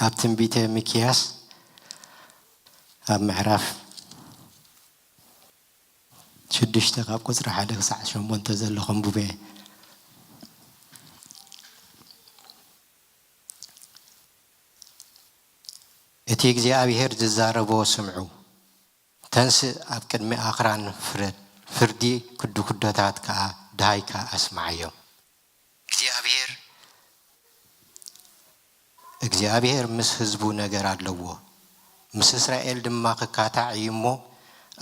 ኣብ ትንቢተ ሚክያስ ኣብ ምዕራፍ ሽዱሽተ ካብ ቁጽሪ ሓደ ክሳዕ ሸሞንተ ዘሎ ከንብበ። እቲ እግዚኣብሔር ዝዛረቦ ስምዑ። ተንስእ፣ ኣብ ቅድሚ ኣኽራን ፍረድ፣ ፍርዲ ክዱክዶታት ከኣ ደሃይካ ኣስምዓዮም። እግዚኣብሔር፣ እግዚኣብሔር ምስ ህዝቡ ነገር ኣለዎ፣ ምስ እስራኤል ድማ ክካታዕ እዩ እሞ፣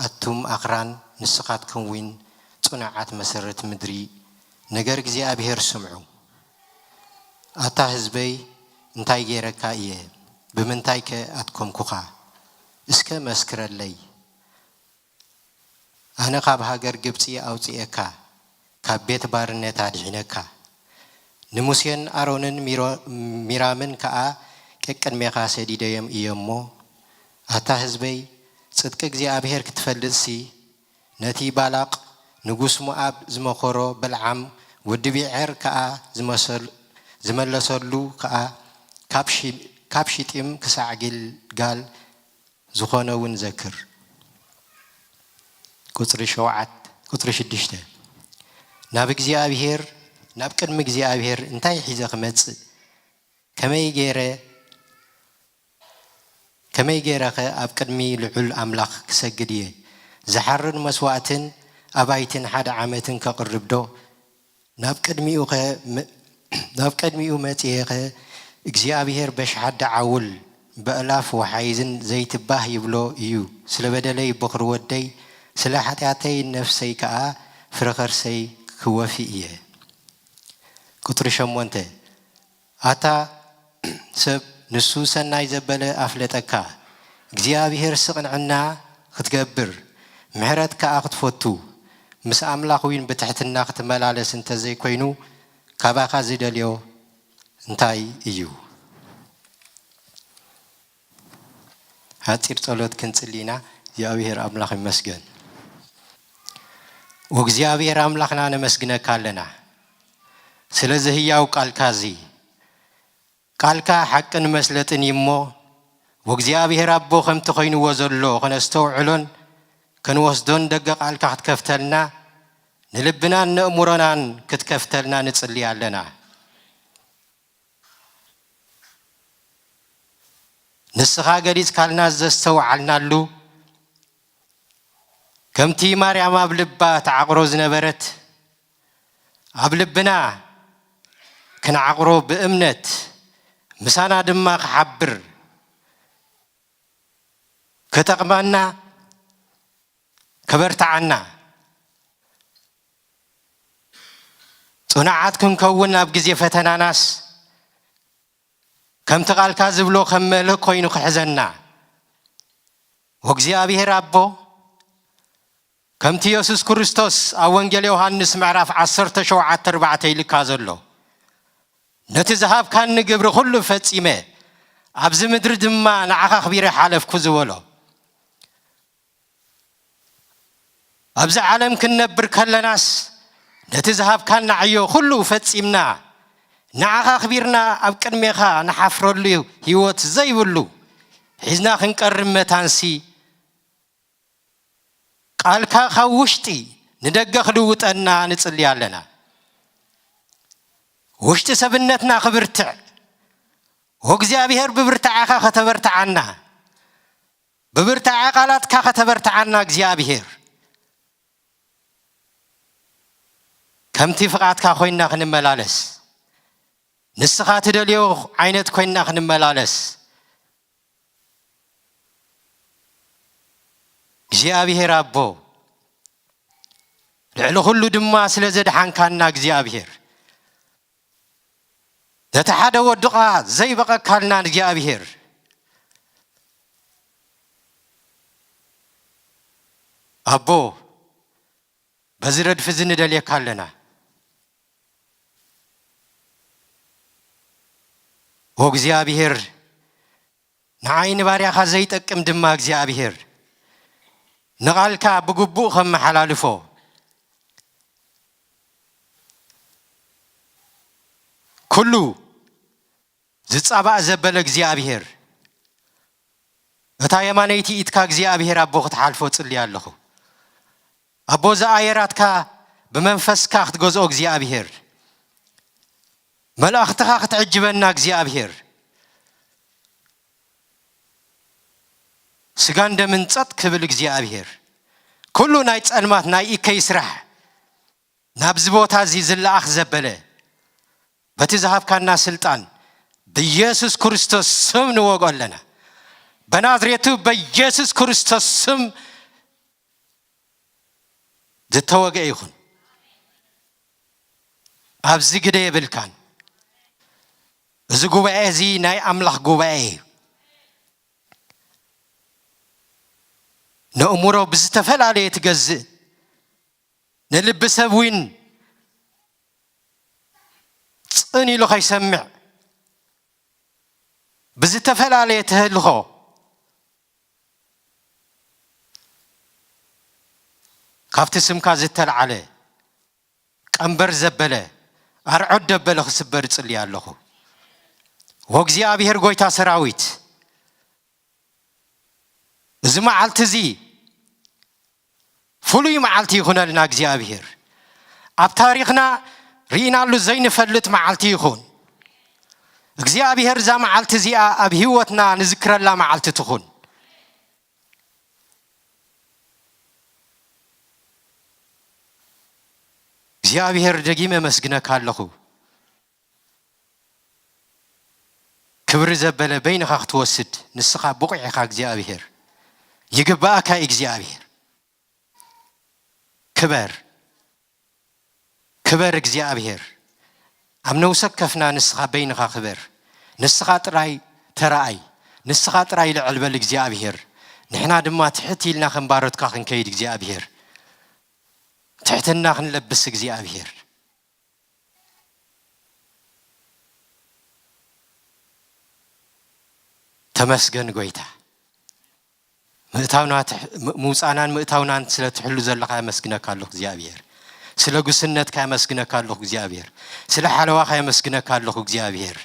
ኣቱም ኣኽራን፣ ንስኻትኩም እውን ጽኑዓት መሰረት ምድሪ፣ ነገር እግዚኣብሔር ስምዑ። ኣታ ህዝበይ፣ እንታይ ገይረካ እየ? ብምንታይከ ኣድከምኩኻ? እስከ መስክረለይ። ኣነ ካብ ሃገር ግብጺ ኣውጽኤካ፣ ካብ ቤት ባርነት ኣድሒነካ። ንሙሴን ኣሮንን ሚሮ-፣ ሚራምን ከኣ ቀቅድሜኻ ሰዲደዮም እየ እሞ፣ ኣታ ህዝበይ፣ ጽድቂ እግዚኣብሔር ክትፈልጥሲ፣ ነቲ ባላቅ ንጉስ ሞኣብ ዝመኸሮ በልዓም ወዲ ቢዔር ከኣ ዝመሰል-፣ ዝመለሰሉ ከኣ ካብ ሺ-፣ ካብ ሽጢም ክሳዕ ጊልጋል ዝኾነ እውን ዘክር። ቁጽሪ ሸውዓት፣ ቁጽሪ ሽዱሽተ። ናብ እግዚኣብሔር፣ ናብ ቅድሚ እግዚኣብሔር እንታይ ሒዘ ክመጽእ? ከመይ ገይረ፣ ከመይ ገይረኸ ኣብ ቅድሚ ልዑል ኣምላኽ ክሰግድ እየ? ዝሓርን መስዋእትን ኣባይትን ሓደ ዓመትን ከቕርብ ዶ? ናብ ቅድሚኡኸ መ-፣ ናብ ቅድሚኡ መጺኤኸ እግዚኣብሔር በሽሓት ደዓውል በእላፍ ወሓይዝን ዘይትባህ ይብሎ እዩ። ስለ በደለይ በኹሪ ወደይ፣ ስለ ሓጢኣተይ ነፍሰይ ከኣ ፍረ ከርሰይ ክወፊ እየ። ቁጽሪ ሸሞንተ። ኣታ ሰብ፣ ንሱ ሰናይ ዘበለ ኣፍለጠካ። እግዚኣብሔርሲ ቅንዕና ክትገብር፣ ምሕረት ከኣ ክትፈቱ፣ ምስ ኣምላኽ እውን ብትሕትና ክትመላለስ እንተዘይኮይኑ፣ ካባኻ ዝደልዮ እንታይ እዩ? ሓጺር ጸሎት ክንጽሊ ኢና። እግዚኣብሔር ኣምላኽ ይመስገን። ወእግዚኣብሔር ኣምላኽና ነመስግነካ ኣለና ስለዚ ህያው ቃልካ እዚ። ቃልካ ሓቅን መስለጥን እዩ እሞ፣ ወእግዚኣብሔር ኣቦ ከምቲ ኮይንዎ ዘሎ ከነስተውዕሎን ከንወስዶን ደገ ቃልካ ክትከፍተልና፣ ንልብናን ነእምሮናን ክትከፍተልና ንጽሊ ኣለና። ንስኻ ገሊጽካልና ዘስተውዓልናሉ፣ ከምቲ ማርያም ኣብ ልባ ትዓቕሮ ዝነበረት፣ ኣብ ልብና ክንዓቕሮ ብእምነት፣ ምሳና ድማ ክሓብር፣ ክጠቕመና፣ ከበርትዓና፣ ጽኑዓት ክንከውን ኣብ ግዜ ፈተናናስ፣ ከምቲ ቃልካ ዝብሎ ከም መልህቕ ኮይኑ ክሕዘና። ወእግዚኣብሔር ኣቦ፣ ከምቲ የሱስ ክርስቶስ ኣብ ወንጌል ዮሃንስ ምዕራፍ ዓሰርተ ሸውዓተ ኣርባዕተ ኢልካ ዘሎ፣ ነቲ ዝሃብካኒ ግብሪ ኩሉ ፈጺመ፣ ኣብዚ ምድሪ ድማ ንዓኻ ኣኽቢረ ሓለፍኩ ዝበሎ። ኣብዚ ዓለም ክንነብር ከለናስ፣ ነቲ ዝሃብካና ዕዮ ኩሉ ፈጺምና፣ ንዓኻ ኣኽቢርና ኣብ ቅድሜኻ ንሓፍረሉ ህይወት ዘይብሉ ሒዝና ክንቀርብ መታንሲ፣ ቃልካ ካብ ውሽጢ ንደገ ክልውጠና ንጽሊ ኣለና። ውሽጢ ሰብነትና ክብርትዕ፣ ወእግዚኣብሔር ብብርታዓኻ ከተበርትዓና፣ ብብርታዐ ቃላትካ ከተበርትዓና እግዚኣብሔር። ከምቲ ፍቓድካ ኮይንና ክንመላለስ፣ ንስኻ ትደልዮ ዓይነት ኮይንና ክንመላለስ፣ እግዚኣብሔር ኣቦ፣ ልዕሊ ኩሉ ድማ ስለ ዘድሓንካና እግዚኣብሔር፣ ነቲ ሓደ ወድኻ ዘይበቐካልና እግዚኣብሔር ኣቦ፣ በዚ ረድፊ እዚ ንደልየካ ኣለና። ኦ እግዚኣብሔር፣ ንዓይ ንባርያኻ ዘይጠቅም ድማ እግዚኣብሔር፣ ንቓልካ ብግቡእ ከመሓላልፎ፣ ኩሉ ዝጻባእ ዘበለ እግዚኣብሔር፣ እታ የማነይቲ ኢድካ እግዚኣብሔር ኣቦ ክትሓልፎ ጽልይ ኣለኹ። ኣቦ፣ እዚ ኣየራትካ ብመንፈስካ ክትገዝኦ እግዚኣብሔር፣ መላእኽትኻ ክትዕጅበና እግዚኣብሔር፣ ስጋን ደምን ጸጥ ክብል እግዚኣብሔር፣ ኩሉ ናይ ጸልማት ናይ እከይ ስራሕ ናብዚ ቦታ እዚ ዝለኣኽ ዘበለ፣ በቲ ዝሃብካና ስልጣን ብኢየሱስ ክርስቶስ ስም ንወግኦ ኣለና። በናዝሬቱ በኢየሱስ ክርስቶስ ስም ዝተወግአ ይኹን። ኣብዚ ግደ የብልካን። እዚ ጉባኤ እዚ ናይ ኣምላኽ ጉባኤ እዩ። ነእምሮ ብዝተፈላለየ ትገዝእ፣ ንልቢ ሰብ እውን ጽን ኢሉ ከይሰምዕ ብዝተፈላለየ ተህልኾ ካብቲ ስምካ ዝተልዓለ ቀንበር ዘበለ ኣርዖት ደበለ ክስበር እጽሊ ኣለኹ። ወእግዚኣብሔር ጎይታ ሰራዊት፣ እዚ መዓልቲ እዚ ፍሉይ መዓልቲ ይኹነልና እግዚኣብሔር። ኣብ ታሪኽና ርኢናሉ ዘይንፈልጥ መዓልቲ ይኹን። እግዚኣብሔር እዛ መዓልቲ እዚኣ ኣብ ህይወትና ንዝክረላ መዓልቲ ትኹን። እግዚኣብሔር ደጊመ ኣመስግነካ ኣለኹ። ክብሪ ዘበለ በይንኻ ክትወስድ ንስኻ ብቑዕ ኢኻ እግዚኣብሔር። ይግብኣካ እዩ እግዚኣብሔር። ክበር፣ ክበር እግዚኣብሔር። ኣብ ነውሰ ከፍና ንስኻ በይንኻ ክበር። ንስኻ ጥራይ ተረኣይ። ንስኻ ጥራይ ልዕል በል እግዚኣብሔር። ንሕና ድማ ትሕት ኢልና ከም ባሮትካ ክንከይድ እግዚኣብሔር። ትሕትና ክንለብስ እግዚኣብሔር። ተመስገን ጎይታ። ምእታውና ትሕ-፣ ም-፣ ምውጻእናን ምእታውናን ስለ ትሕሉ ዘለኻ የመስግነካ ኣለኹ እግዚኣብሔር። ስለ ጉስነትካ የመስግነካ ኣለኹ እግዚኣብሔር። ስለ ሓለዋኻ የመስግነካ ኣለኹ እግዚኣብሔር።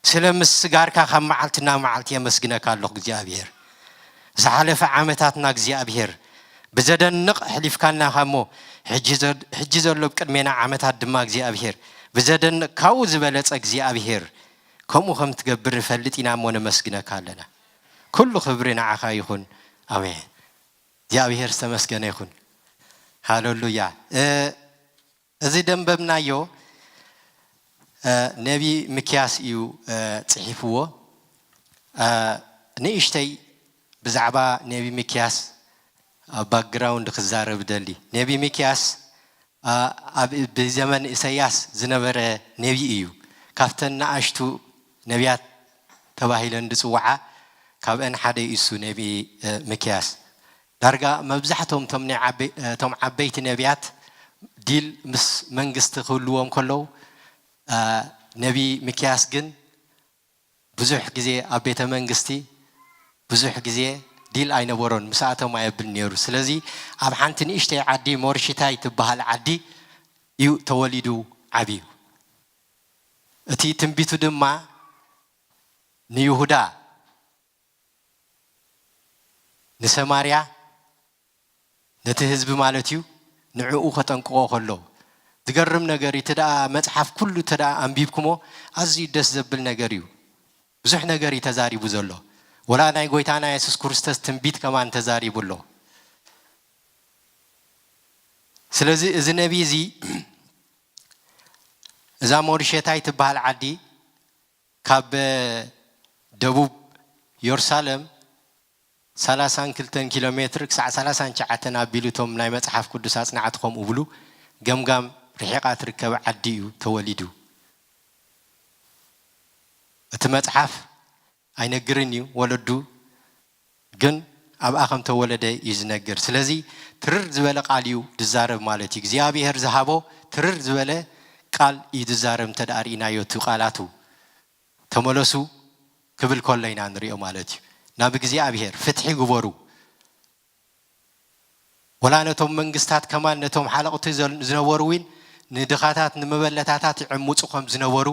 ስለ ምስጋርካ ካብ መዓልቲ ናብ መዓልቲ የመስግነካ ኣለኹ እግዚኣብሔር። ዝሓለፈ ዓመታትና እግዚኣብሔር ብዘደንቕ ኣሕሊፍካና እሞ፣ ሕጂ ዘ-፣ ሕጂ ዘሎ ኣብ ቅድሜና ዓመታት ድማ እግዚኣብሔር ብዘደንቕ ካብኡ ዝበለጸ እግዚኣብሔር ከምኡ ከም ትገብር ንፈልጥ ኢና እሞ ነመስግነካ ኣለና። ኩሉ ክብሪ ንዓኻ ይኹን። ኣሜን። እግዚኣብሔር ዝተመስገነ ይኹን። ሃሌሉያ። እ፣ እዚ ደንበብናዮ፣ እ፣ ነቢ ሚክያስ እዩ፣ እ፣ ጽሒፍዎ። እ፣ ንእሽተይ ብዛዕባ ነቢ ሚክያስ፣ እ፣ ባክግራውንድ ክዛረብ ደሊ። ነቢ ሚክያስ፣ እ፣ ኣብ፣ ብዘመን ኢሳያስ ዝነበረ ነቢ እዩ። ካብተን ንኣሽቱ ነቢያት ተባሂለን ዝጽውዓ፣ ካብአን ሓደ እዩ እሱ ነቢ፣ እ፣ ሚክያስ። ዳርጋ መብዛሕትኦም እቶም ናይ ዓበይ-፣ እቶም ዓበይቲ ነቢያት ዲል ምስ መንግስቲ ክህልዎም ከለዉ፣ እ፣ ነቢ ሚክያስ ግን ብዙሕ ግዜ ኣብ ቤተ መንግስቲ ብዙሕ ግዜ ዲል ኣይነበሮን፣ ምስኣቶም ኣየብልን ነይሩ። ስለዚ ኣብ ሓንቲ ንእሽተይ ዓዲ ሞርሽታይ ትበሃል ዓዲ እዩ ተወሊዱ ዓብዩ። እቲ ትንቢቱ ድማ ንይሁዳ፣ ንሰማርያ፣ ነቲ ህዝቢ ማለት እዩ፣ ንዕኡ ከጠንቅቖ ከሎ ዝገርም ነገር እዩ። እቲ ደኣ መጽሓፍ ኩሉ እቲ ደኣ ኣንቢብኩሞ ኣዝዩ ደስ ዘብል ነገር እዩ። ብዙሕ ነገር እዩ ተዛሪቡ ዘሎ። ወላ ናይ ጎይታና የሱስ ክርስቶስ ትንቢት ከማን ተዛሪቡ ኣሎ። ስለዚ እዚ ነቢይ እዚ እዛ ሞሪሸታይ ትበሃል ዓዲ ካብ ደቡብ የሩሳሌም ሰላሳን ክልተን ኪሎ ሜትር ክሳዕ ሰላሳን ትሽዓተን ኣቢሉ እቶም ናይ መጽሓፍ ቅዱስ ኣጽናዕቲ ከምኡ ብሉ ገምጋም ርሒቓ ትርከብ ዓዲ እዩ ተወሊዱ። እቲ መጽሓፍ ኣይነግርን እዩ ወለዱ፣ ግን ኣብኣ ከም ተወለደ እዩ ዝነግር። ስለዚ ትርር ዝበለ ቃል እዩ ዝዛረብ ማለት እዩ። እግዚኣብሔር ዝሃቦ ትርር ዝበለ ቃል እዩ ዝዛረብ። እንተ ደኣ ርኢናዮ እቲ ቃላቱ ተመለሱ ክብል ከሎ ኢና ንሪኦ ማለት እዩ። ናብ እግዚኣብሔር ፍትሒ ግበሩ። ወላ ነቶም መንግስታት ከማን ነቶም ሓለቕቲ ዘል-፣ ዝነበሩ እውን ንድኻታት ንመበለታታት ይዕምፁ ከም ዝነበሩ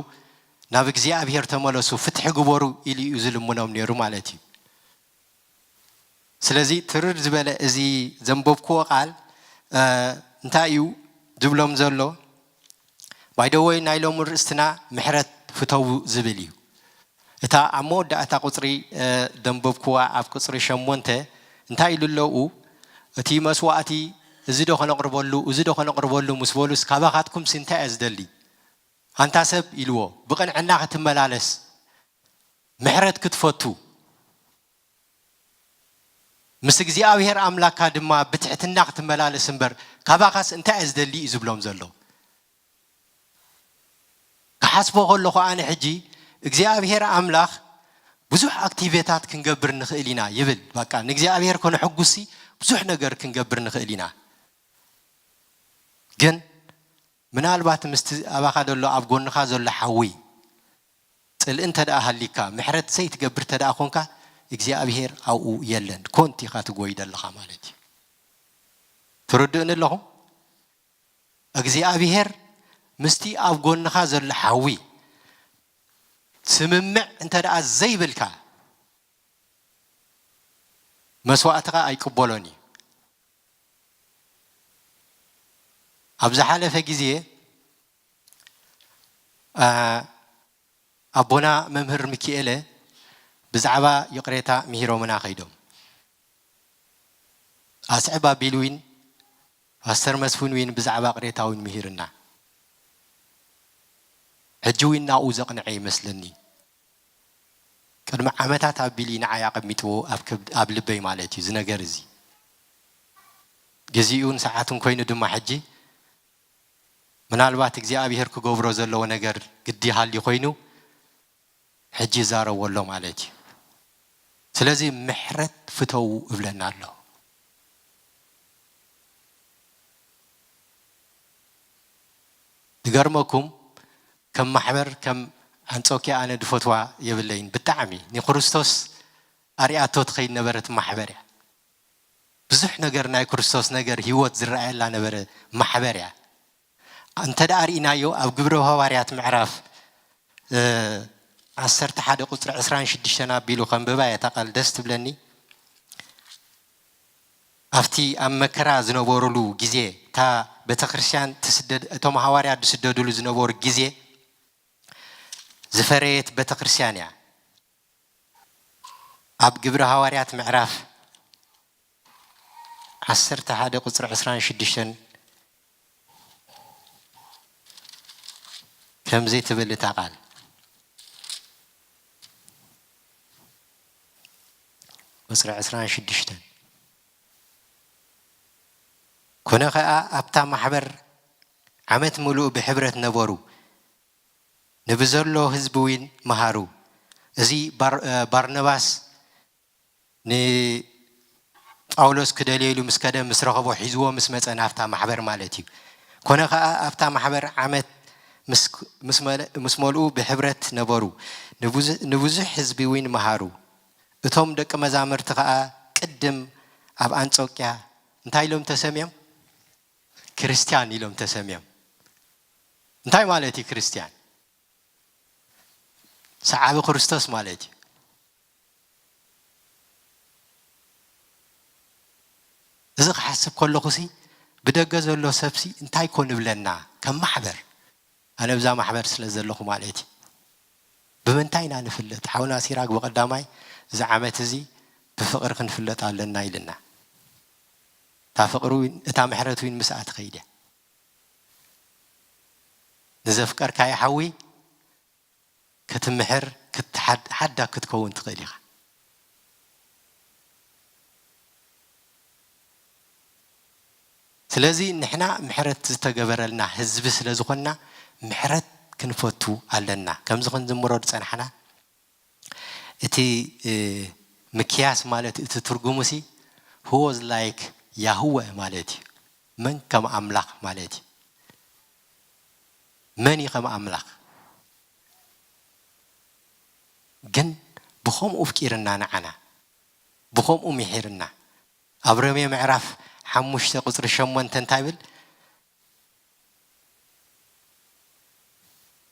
ናብ እግዚኣብሔር ተመለሱ፣ ፍትሒ ግበሩ ኢሉ እዩ ዝልምኖም ነይሩ ማለት እዩ። ስለዚ ትርር ዝበለ እዚ ዘንበብክዎ ቃል እንታይ እዩ ዝብሎም ዘሎ? ባይደወይ ናይ ሎሚ ርእስትና ምሕረት ፍተዉ ዝብል እዩ። እታ ኣብ መወዳእታ ቁፅሪ ደንበብክዋ ኣብ ቁፅሪ ሸሞንተ እንታይ ኢሉ ኣለዉ? እቲ መስዋእቲ እዚ ዶ ከነቕርበሉ፣ እዚ ዶ ከነቕርበሉ ምስ በሉስ፣ ካባኻትኩምሲ እንታይ እየ ዝደሊ? ኣንታ ሰብ ኢልዎ፣ ብቕንዕና ክትመላለስ፣ ምሕረት ክትፈቱ፣ ምስ እግዚኣብሔር ኣምላካ ድማ ብትሕትና ክትመላለስ እምበር፣ ካባኻስ እንታይ እየ ዝደሊ እዩ ዝብሎም ዘሎ። ክሓስቦ ከለኹ ኣነ ሕጂ እግዚኣብሔር ኣምላኽ ብዙሕ ኣክቲቬታት ክንገብር ንኽእል ኢና ይብል። በቃ ንእግዚኣብሔር ከነሐጉሲ ብዙሕ ነገር ክንገብር ንኽእል ኢና። ግን ምናልባት ምስቲ ኣባኻ ዘሎ ኣብ ጎንኻ ዘሎ ሓዊ ፅልኢ እንተ ደኣ ሃሊካ ምሕረት ዘይትገብር እንተ ደኣ ኮንካ እግዚኣብሔር ኣብኡ የለን። ኮንት ኢኻ ትጎይ ዘለኻ ማለት እዩ። ትርድእኒ ኣለኹም? እግዚኣብሔር ምስቲ ኣብ ጎንኻ ዘሎ ሓዊ ስምምዕ እንተ ደኣ ዘይብልካ መስዋእትኻ ኣይቅበሎን እዩ። ኣብ ዝሓለፈ ግዜ ኣቦና መምህር ሚኪኤለ ብዛዕባ ይቕሬታ ምሂሮምና ከይዶም። ኣስዕብ ኣቢል ዊን ፓስተር መስፍን ዊን ብዛዕባ ቅሬታ ዊን ምሂርና። ሕጂ ዊን ናብኡ ዘቕንዐ ይመስለኒ። ቅድሚ ዓመታት ኣቢል እዩ ንዓይ ኣቐሚጥዎ ኣብ ልበይ ማለት እዩ እዚ ነገር እዚ። ግዜኡን ሰዓቱን ኮይኑ ድማ ሕጂ ምናልባት እግዚኣብሔር ክገብሮ ዘለዎ ነገር ግዲ ሃልዩ ኮይኑ ሕጂ ይዛረቦ ኣሎ ማለት እዩ። ስለዚ ምሕረት ፍተዉ እብለና ኣሎ። ዝገርመኩም ከም ማሕበር ከም ኣንጾኪያ ኣነ ድፈትዋ የብለይን ብጣዕሚ ንክርስቶስ ኣርያቶ ትኸይድ ነበረት ማሕበር እያ። ብዙሕ ነገር ናይ ክርስቶስ ነገር ህይወት ዝረኣየላ ነበረ ማሕበር እያ። እንተ ደኣ ርኢናዮ ኣብ ግብረ ሃዋርያት ምዕራፍ ዓሰርተ ሓደ ቁፅሪ ዕስራን ሽዱሽተን ኣቢሉ ከንብባ እየ። እታ ቃል ደስ ትብለኒ። ኣብቲ ኣብ መከራ ዝነበሩሉ ግዜ እታ ቤተክርስትያን ትስደድ እቶም ሃዋርያት ዝስደዱሉ ዝነበሩ ግዜ ዝፈረየት ቤተክርስትያን እያ። ኣብ ግብረ ሃዋርያት ምዕራፍ ዓሰርተ ሓደ ቁፅሪ ዕስራን ሽዱሽተን ከምዚ ትብል እታ ቃል። ቁፅሪ ዕስራን ሽዱሽተን ኮነ ኸኣ ኣብታ ማሕበር ዓመት ምሉእ ብሕብረት ነበሩ፣ ንብዘሎ ህዝቢ እውን መሃሩ። እዚ ባርነባስ ንጳውሎስ ክደልየሉ ምስ ከደ ምስ ረኸቦ ሒዝዎ ምስ መጸ ናብታ ማሕበር ማለት እዩ። ኮነ ኸኣ ኣብታ ማሕበር ዓመት ምስ መልኡ ብሕብረት ነበሩ፣ ንብዙሕ ህዝቢ እውን መሃሩ። እቶም ደቂ መዛምርቲ ኸኣ ቅድም ኣብ ኣንጾቅያ እንታይ ኢሎም ተሰምዮም? ክርስትያን ኢሎም ተሰምዮም። እንታይ ማለት እዩ ክርስትያን? ሰዓቢ ክርስቶስ ማለት እዩ። እዚ ክሓስብ ከለኹሲ ብደገ ዘሎ ሰብሲ እንታይ ኮን ይብለና ከም ማሕበር? ኣነ ብዛ ማሕበር ስለ ዘለኹ ማለት እዩ። ብምንታይ ኢና ንፍለጥ? ሓውና ሲራክ ብቐዳማይ እዚ ዓመት እዚ ብፍቕሪ ክንፍለጥ ኣለና ኢልና። እታ ፍቕሪ እውን እታ ምሕረት እውን ምስኣ ትኸይድ እያ። ንዘፍቀርካዮ ሓዊ ክትምሕር ክትሓዳ ክትከውን ትኽእል ኢኻ። ስለዚ ንሕና ምሕረት ዝተገበረልና ህዝቢ ስለ ዝኾንና ምሕረት ክንፈቱ ኣለና። ከምዚ ክንዝምሮ ዝጸናሕና እቲ ምክያስ ማለት እቲ ትርጉሙ ሲ who was like ያህወ ማለት እዩ። መን ከም ኣምላኽ ማለት እዩ። መን እዩ ከም ኣምላኽ? ግን ብኸምኡ ኣፍቂርና ንዓና ብኸምኡ ምሒርና። ኣብ ሮሜ ምዕራፍ ሓሙሽተ ቁፅሪ ሸሞንተ እንታይ ይብል?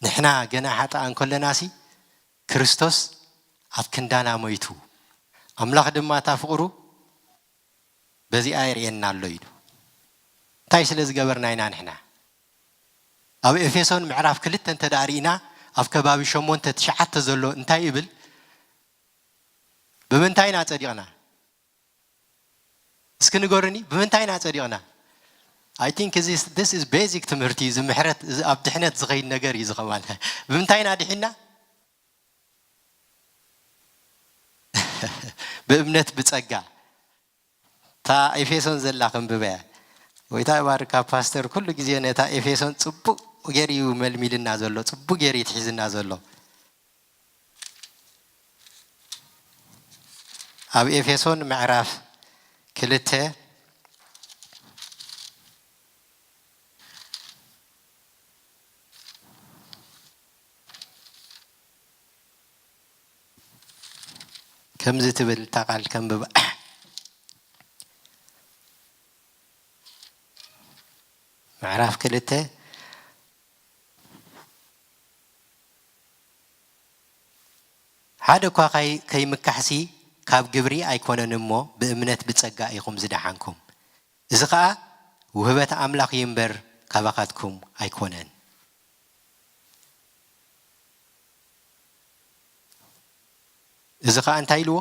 ንሕና ገና ሓጥኣን ከለናሲ ክርስቶስ ኣብ ክንዳና ሞይቱ፣ ኣምላኽ ድማ እታ ፍቕሩ በዚኣ የርእየና ኣሎ ኢሉ። እንታይ ስለ ዝገበርና ኢና ንሕና? ኣብ ኤፌሶን ምዕራፍ ክልተ እንተ ደኣ ርኢና፣ ኣብ ከባቢ ሸሞንተ ትሽዓተ ዘሎ እንታይ ይብል? ብምንታይ ኢና ጸዲቕና? እስኪ ንገሩኒ፣ ብምንታይ ኢና ጸዲቕና? I think እዚ this is basic ትምህርቲ፣ እዚ ምሕረት፣ እዚ ኣብ ድሕነት ዝኸይድ ነገር እዩ ዝኸማል። ብምንታይ ኢና ድሒና? ብእምነት ብጸጋ። እታ ኤፌሶን ዘላ ከንብበያ። ጎይታ ይባርካ ፓስተር፣ ኩሉ ግዜ ነታ ኤፌሶን ጽቡቕ ገይሩ እዩ መልሚልና ዘሎ፣ ጽቡቕ ገይሩ እዩ ትሒዝና ዘሎ። ኣብ ኤፌሶን ምዕራፍ ክልተ ከምዚ ትብል እታ ቃል ከንብባ። ምዕራፍ ክልተ፣ ሓደ እኳ ከይ-፣ ከይምካሕሲ ካብ ግብሪ ኣይኮነን እሞ ብእምነት ብጸጋ ኢኹም ዝደሓንኩም። እዚ ኸኣ ውህበት ኣምላኽ እዩ እምበር ካባኻትኩም ኣይኮነን። እዚ ኸኣ እንታይ ኢልዎ?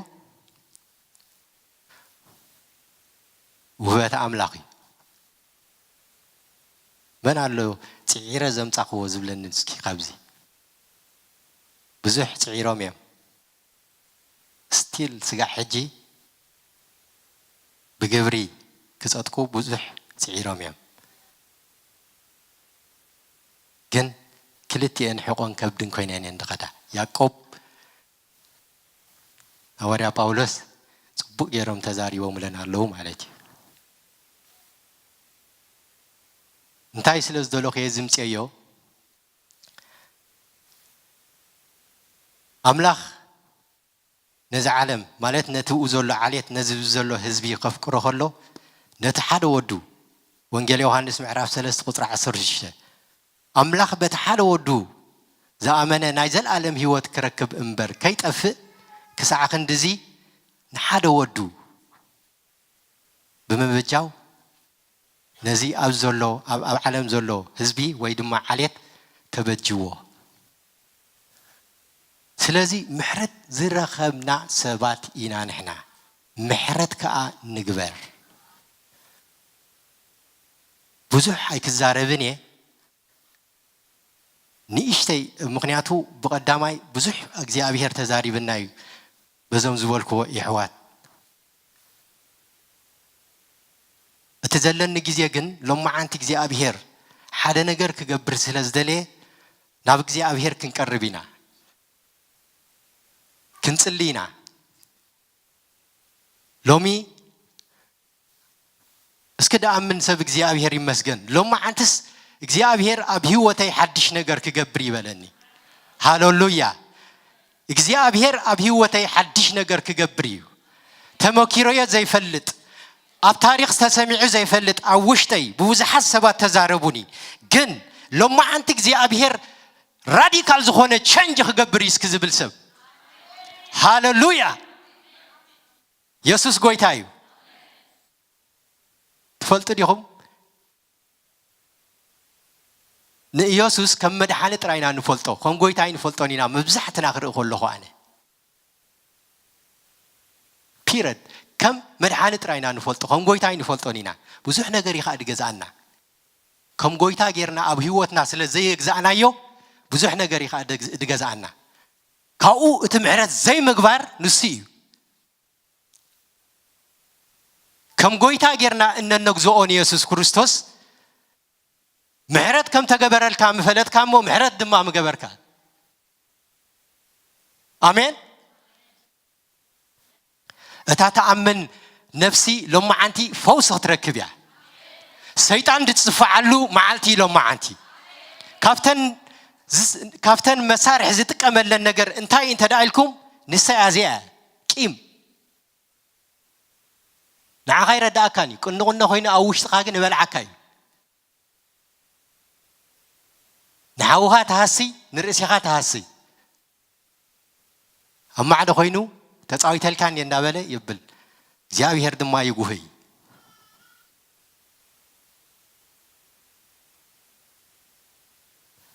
ውህበት ኣምላኽ እዩ። መን ኣሎ ጽዒረ ዘምጻኽዎ ዝብለኒ እስኪ ካብዚ? ብዙሕ ጽዒሮም እዮም። ስቲል ስጋዕ ሕጂ ብግብሪ ክጸድቁ ብዙሕ ጽዒሮም እዮም። ግን ክልቲኤን ሕቖን ከብድን ኮይነን እየን ዝኸዳ። ያዕቆብ፣ ሃዋርያ ጳውሎስ ጽቡቕ ገይሮም ተዛሪቦምለን ኣለዉ ማለት እዩ። እንታይ ስለ ዝደለኹ እየ ዝምጽኤዮ? ኣምላኽ ነዚ ዓለም፣ ማለት ነቲ ብኡ ዘሎ ዓሌት፣ ነዚ ብኡ ዘሎ ህዝቢ ከፍቅሮ ከሎ፣ ነቲ ሓደ ወዱ፣ ወንጌል ዮሃንስ ምዕራፍ ሰለስተ ቁጽሪ ዓሰርተ ሽዱሽተ፣ ኣምላኽ በቲ ሓደ ወዱ ዝኣመነ ናይ ዘለኣለም ህይወት ክረክብ እምበር ከይጠፍእ፣ ክሳዕ ክንድዚ ንሓደ ወዱ ብምብጃው፣ ነዚ ኣብ ዘሎ፣ ኣብ፣ ኣብ ዓለም ዘሎ ህዝቢ ወይ ድማ ዓሌት ተበጅዎ። ስለዚ ምሕረት ዝረኸብና ሰባት ኢና ንሕና። ምሕረት ከኣ ንግበር። ብዙሕ ኣይክዛረብን እየ። ንእሽተይ፣ ምኽንያቱ ብቐዳማይ ብዙሕ እግዚኣብሔር ተዛሪብና እዩ በዞም ዝበልክዎ የሕዋት። እቲ ዘለኒ ግዜ ግን ሎማዓንቲ እግዚኣብሔር ሓደ ነገር ክገብር ስለ ዝደለየ ናብ እግዚኣብሔር ክንቀርብ ኢና፣ ክንጽሊ ኢና። ሎሚ እስኪ ደኣምን ሰብ እግዚኣብሔር ይመስገን። ሎማዓንትስ እግዚኣብሔር ኣብ ህይወተይ ሓድሽ ነገር ክገብር ይበለኒ። ሃሌሉያ። እግዚኣብሔር ኣብ ህይወተይ ሓድሽ ነገር ክገብር እዩ። ተመኪሮዮ ዘይፈልጥ፣ ኣብ ታሪኽ ተሰሚዑ ዘይፈልጥ፣ ኣብ ውሽጠይ ብብዙሓት ሰባት ተዛረቡኒ። ግን ሎማዓንቲ እግዚኣብሔር ራዲካል ዝኾነ ቸንጅ ክገብር እዩ እስኪ ዝብል ሰብ። ሃሌሉያ። የሱስ ጎይታ እዩ። ትፈልጡ ዲኹም? ንኢየሱስ ከም መድሓኒ ጥራይ ኢና ንፈልጦ፣ ከም ጎይታ ኣይንፈልጦን ኢና፣ መብዛሕትና ክርኢ ከለኹ ኣነ። ፒረድ። ከም መድሓኒ ጥራይ ኢና ንፈልጦ፣ ከም ጎይታ ኣይንፈልጦን ኢና። ብዙሕ ነገር እዩ ኸኣ ዝገዝኣና። ከም ጎይታ ጌርና ኣብ ህይወትና ስለ ዘየግዛእናዮ፣ ብዙሕ ነገር እዩ ኸኣ ድግ-፣ ዝገዝኣና። ካብኡ እቲ ምሕረት ዘይምግባር ንሱ እዩ። ከም ጎይታ ጌርና እነነግዝኦ ንየሱስ ክርስቶስ፣ ምሕረት ከም ተገበረልካ ምፈለጥካ እሞ፣ ምሕረት ድማ ምገበርካ። ኣሜን። እታ ትኣምን ነፍሲ ሎማዓንቲ ፈውሲ ክትረክብ እያ። ሰይጣን ዝጽፍዓሉ መዓልቲ እዩ ሎማዓንቲ። ካብተን ዝስ-፣ ካብተን መሳርሒ ዝጥቀመለን ነገር እንታይ እንተ ደኣ ኢልኩም፣ ንሳ እያ እዚኣ፣ ቂም። ንዓኻ ኣይረዳእካን እዩ። ቅንቕኖ ኮይኑ ኣብ ውሽጥኻ ግን ይበልዓካ እዩ። ንሓውኻ ትሃሲ፣ ንርእስኻ ትሃሲ። ኣብ ማዕዶ ኮይኑ ተጻዊተልካኒ እንዳበለ ይብል፣ እግዚኣብሔር ድማ ይጉህይ።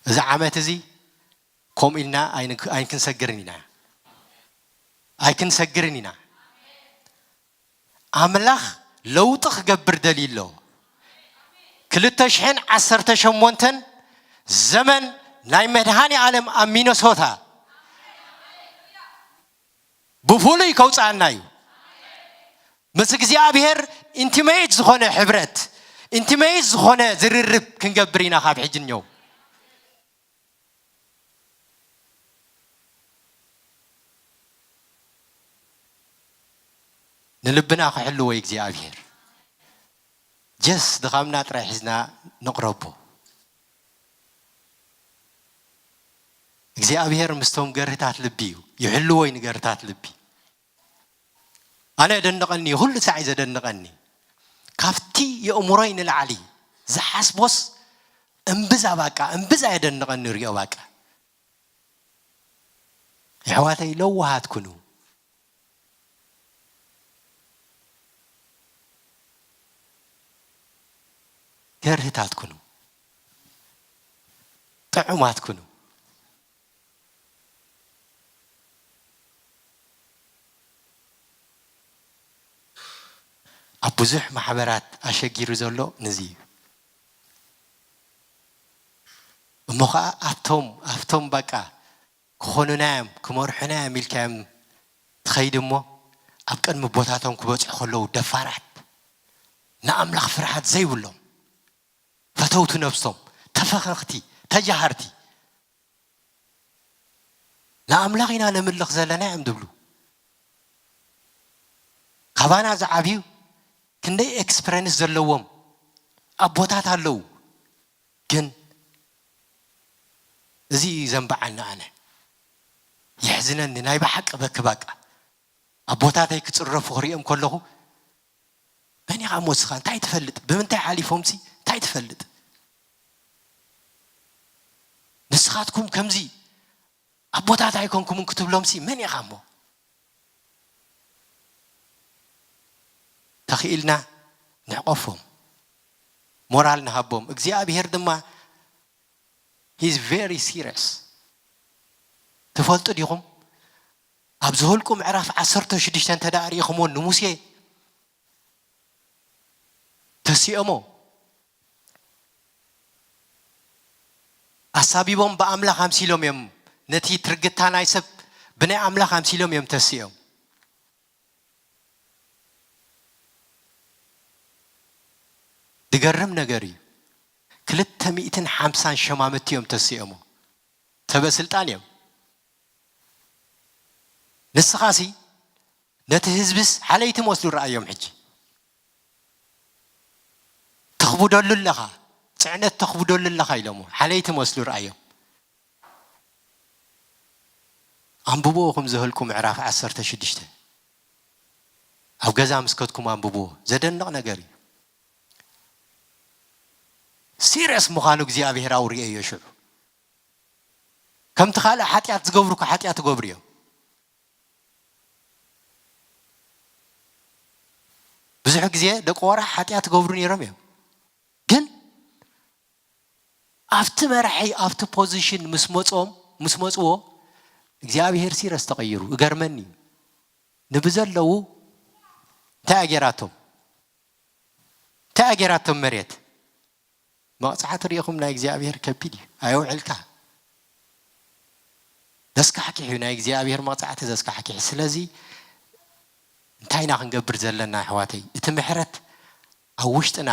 እዚ ዓመት እዚ ከምኡ ኢልና ኣይንክ-፣ ኣይንክንሰግርን ኢና። ኣይክንሰግርን ኢና። ኣምላኽ ለውጢ ክገብር ደልዩ ኣሎ። ክልተ ሽሕን ዓሰርተ ሸሞንተን ዘመን ናይ መድሃኒ ዓለም ኣብ ሚነሶታ ብፍሉይ ከውፅኣና እዩ። ምስ እግዚኣብሔር ኢንቲሜት ዝኾነ ሕብረት፣ ኢንቲሜት ዝኾነ ዝርርብ ክንገብር ኢና ካብ ሕጂ እኒኦ። ንልብና ክሕልዎ እግዚኣብሔር። ጀስ ድኻምና ጥራይ ሒዝና ንቕረቦ። እግዚኣብሔር ምስቶም ገርህታት ልቢ እዩ። ይሕልዎ እዩ ንገርህታት ልቢ። ኣነ የደንቐኒ፣ ኩሉ ሳዕ እዩ ዘደንቐኒ። ካብቲ የእምሮይ ንላዕሊ ዝሓስቦስ እምብዛ ባቃ፣ እምብዛ የደንቐኒ ሪኦ ባቃ። የሕዋተይ ለዋሃት ኩኑ። ገርህታት ኩኑ። ጥዑማት ኩኑ። ኣብ ብዙሕ ማሕበራት ኣሸጊሩ ዘሎ ንዚ እዩ። እሞ ኸዓ ኣብቶም፣ ኣብቶም በቃ ክኾኑና እዮም፣ ክመርሑና እዮም ኢልካዮም ትኸይድ እሞ፣ ኣብ ቅድሚ ቦታቶም ክበጽሑ ከለዉ ደፋራት፣ ንኣምላኽ ፍርሃት ዘይብሎም፣ ፈተውቲ ነብሶም፣ ተፈኸኽቲ፣ ተጃሃርቲ፣ ንኣምላኽ ኢና ነምልኽ ዘለና እዮም ዝብሉ። ካባና ዝዓብዩ ክንደይ ኤክስፐረንስ ዘለዎም ኣቦታት ኣለዉ። ግን እዚ እዩ ዘንብዓኒ ኣነ። የሕዝነኒ፣ ናይ ብሓቂ በኪ ባቃ። ኣቦታተይ ክጽረፉ ክሪኦም ከለኹ፣ መን ኢኻ እሞ እስኻ? እንታይ ትፈልጥ? ብምንታይ ሓሊፎምሲ እንታይ ትፈልጥ? ንስኻትኩም ከምዚ ኣቦታት ኣይኮንኩምን ክትብሎምሲ መን ኢኻ እሞ? ተኽኢልና ንሕቆፎም፣ ሞራል ንሃቦም። እግዚኣብሔር ድማ he's very serious። ትፈልጡ ዲኹም? ኣብ ዘኍልቁ ምዕራፍ ዓሰርተ ሽዱሽተ እንተ ደኣ ርኢኹምዎ፣ ንሙሴ ተሲኦሞ። ኣሳቢቦም ብኣምላኽ ኣምሲሎም እዮም፣ ነቲ ትርግታ ናይ ሰብ ብናይ ኣምላኽ ኣምሲሎም እዮም ተሲኦም። ዝገርም ነገር እዩ። ክልተ ሚእትን ሓምሳን ሸማምቲ እዮም ተሲኦሞ። ሰበ ስልጣን እዮም። ንስኻሲ ነቲ ህዝብስ ሓለይቲ መስሉ ረኣዮም። ሕጂ ተኽብደሉ ኣለኻ፣ ጽዕነት ተኽብደሉ ኣለኻ ኢሎሞ። ሓለይቲ መስሉ ረኣዮም። ኣንብብዎ፣ እኹም ዘኍልቁ ምዕራፍ ዓሰርተ ሽዱሽተ። ኣብ ገዛ ምስ ከድኩም ኣንብብዎ። ዘደንቕ ነገር እዩ። ሲርየስ ምዃኑ እግዚኣብሔር ኣውርየዮ ሽዑ። ከምቲ ካልእ ሓጢኣት ዝገብሩ እኮ ሓጢኣት ይገብሩ እዮም። ብዙሕ ግዜ ደቂ ቆራሕ ሓጢኣት ይገብሩ ነይሮም እዮም። ግን ኣብቲ መራሒ፣ ኣብቲ ፖዚሽን ምስ መጾም፣ ምስ መጽዎ፣ እግዚኣብሔር ሲረስ ተቐይሩ። እገርመኒ እዩ። ንብዘለዉ እንታይ ኣጌራቶም? እንታይ ኣጌራቶም መሬት? መቕጻዕቲ ርኢኹም፣ ናይ እግዚኣብሔር ከቢድ እዩ። ኣየውዕልካ። ዘስካሕኪሕ እዩ ናይ እግዚኣብሔር መቕጻዕቲ ዘስካሕኪሕ። ስለዚ እንታይ ኢና ክንገብር ዘለና ኣሕዋተይ? እቲ ምሕረት ኣብ ውሽጥና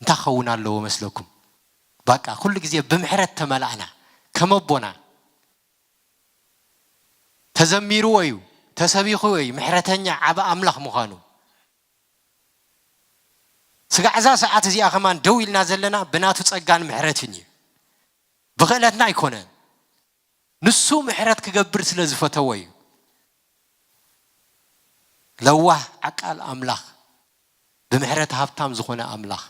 እንታይ ክኸውን ኣለዎ መስለኩም? በቃ ኩሉ ግዜ ብምሕረት ተመላእና፣ ከም ኣቦና ተዘሚርዎ እዩ፣ ተሰቢኽዎ እዩ ምሕረተኛ ዓቢ ኣምላኽ ምዃኑ። ስጋዕ እዛ ሰዓት እዚኣ ከማን ደው ኢልና ዘለና ብናቱ ጸጋን ምሕረትን እዩ። ብኽእለትና ኣይኮነን። ንሱ ምሕረት ክገብር ስለ ዝፈተወ እዩ። ለዋህ ዓቃል ኣምላኽ፣ ብምሕረት ሃብታም ዝኾነ ኣምላኽ።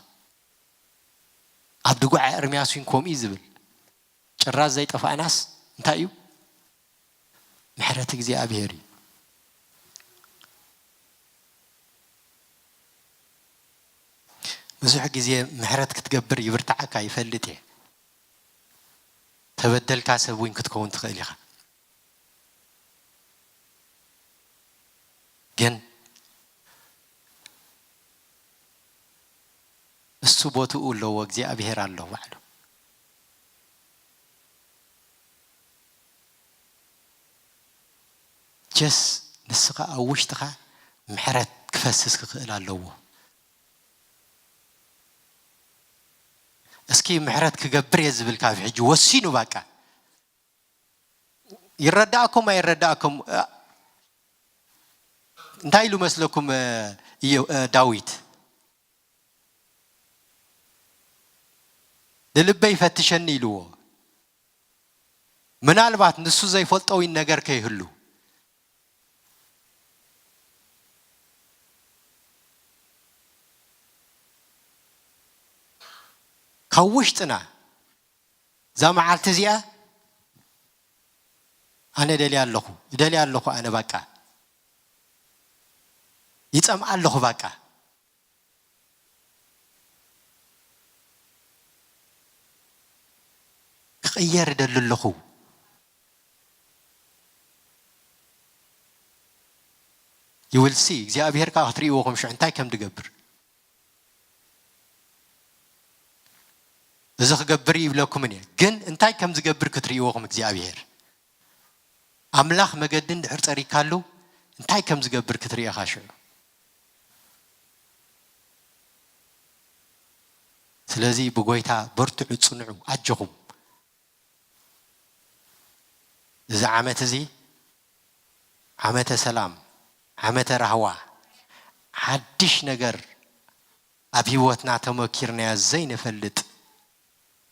ኣብ ድጓዕ ኤርምያስ እውን ከምኡ እዩ ዝብል። ጭራሽ ዘይጠፋእናስ እንታይ እዩ? ምሕረት እግዚኣብሔር እዩ። ብዙሕ ግዜ ምሕረት ክትገብር ይብርትዓካ ይፈልጥ እየ። ተበደልካ ሰብ እውን ክትከውን ትኽእል ኢኻ። ግን እሱ ቦትኡ ኣለዎ፣ እግዚኣብሔር ኣሎ ባዕሉ። ጀስ ንስኻ ኣብ ውሽጥኻ ምሕረት ክፈስስ ክኽእል ኣለዎ። እስኪ ምሕረት ክገብር እየ ዝብል ካብ ሕጂ ወሲኑ ባቃ ይረዳእኩም ኣይረዳእኩም እንታይ ኢሉ መስለኩም? ዳዊት ንልበይ ፈትሸኒ ኢልዎ። ምናልባት ንሱ ዘይፈልጦ እውን ነገር ከይህሉ ካብ ውሽጥና እዛ መዓልቲ እዚኣ ኣነ ደልያ ኣለኹ፣ ደልያ ኣለኹ፣ ኣነ ባቃ ይጸምኣ ኣለኹ፣ ባቃ ክቕየር እደሊ ኣለኹ። ይውልሲ እግዚኣብሔር ከዓ ክትርእይዎ ኹም ሽዑ እንታይ ከም ዝገብር። እዚ ክገብር ይብለኩምን እየ፣ ግን እንታይ ከም ዝገብር ክትርእይዎ ኹም እግዚኣብሔር። ኣምላኽ መገዲ እንድሕር ጸሪግካሉ እንታይ ከም ዝገብር ክትርኢ ኢኻ ሽዑ። ስለዚ ብጎይታ በርትዑ፣ ጽንዑ፣ ኣጆኹም። እዚ ዓመት እዚ ዓመተ ሰላም፣ ዓመተ ራህዋ፣ ሓድሽ ነገር ኣብ ህይወትና ተመኪርናዮ ዘይንፈልጥ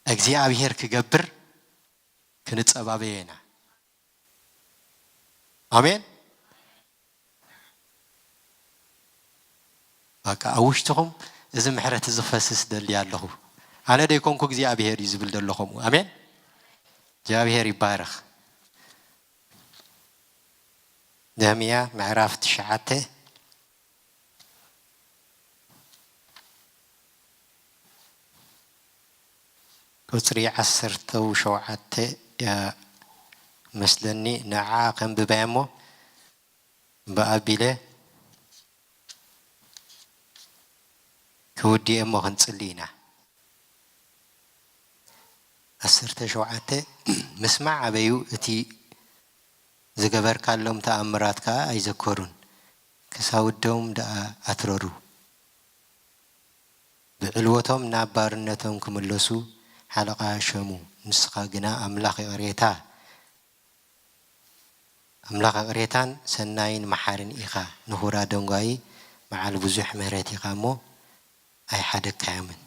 እግዚኣብሔር ክገብር ክንጸባበዮ ኢና። ኣሜን። በቃ ኣብ ውሽጥኹም እዚ ምሕረት እዚ ክፈስስ ደልየ ኣለኹ። ኣነ ደይኮንኩ እግዚኣብሔር እዩ ዝብል ዘሎ ከምኡ። ኣሜን። እግዚኣብሔር ይባረኽ። ነህምያ ምዕራፍ ትሽዓተ ቁጽሪ ዓሰርተ ሸውዓተ እያ መስለኒ። ንዓ ከንብበያ እሞ ብኣቢለ ክውድእ እሞ ክንጽሊ ኢና። ዓሰርተ ሸውዓተ ምስማዕ ኣበዩ፣ እቲ ዝገበርካሎም ተኣምራት ከኣ ኣይዘከሩን፣ ክሳውዶም ደኣ ኣትረሩ። ብዕልወቶም ናብ ባርነቶም ክምለሱ ሓለቓ ሸሙ። ንስኻ ግና ኣምላኽ ይቕሬታ፣ ኣምላኽ ይቕሬታን ሰናይን መሓርን ኢኻ። ንኹራ ደንጓዪ በዓል ብዙሕ ምሕረት ኢኻ እሞ ኣይሓደግካዮምን።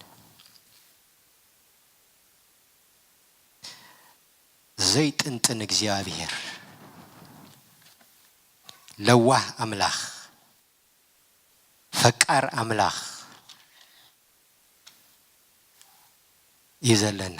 ዘይጥንጥን እግዚኣብሔር፣ ለዋህ ኣምላኽ፣ ፈቃር ኣምላኽ እዩ ዘለና።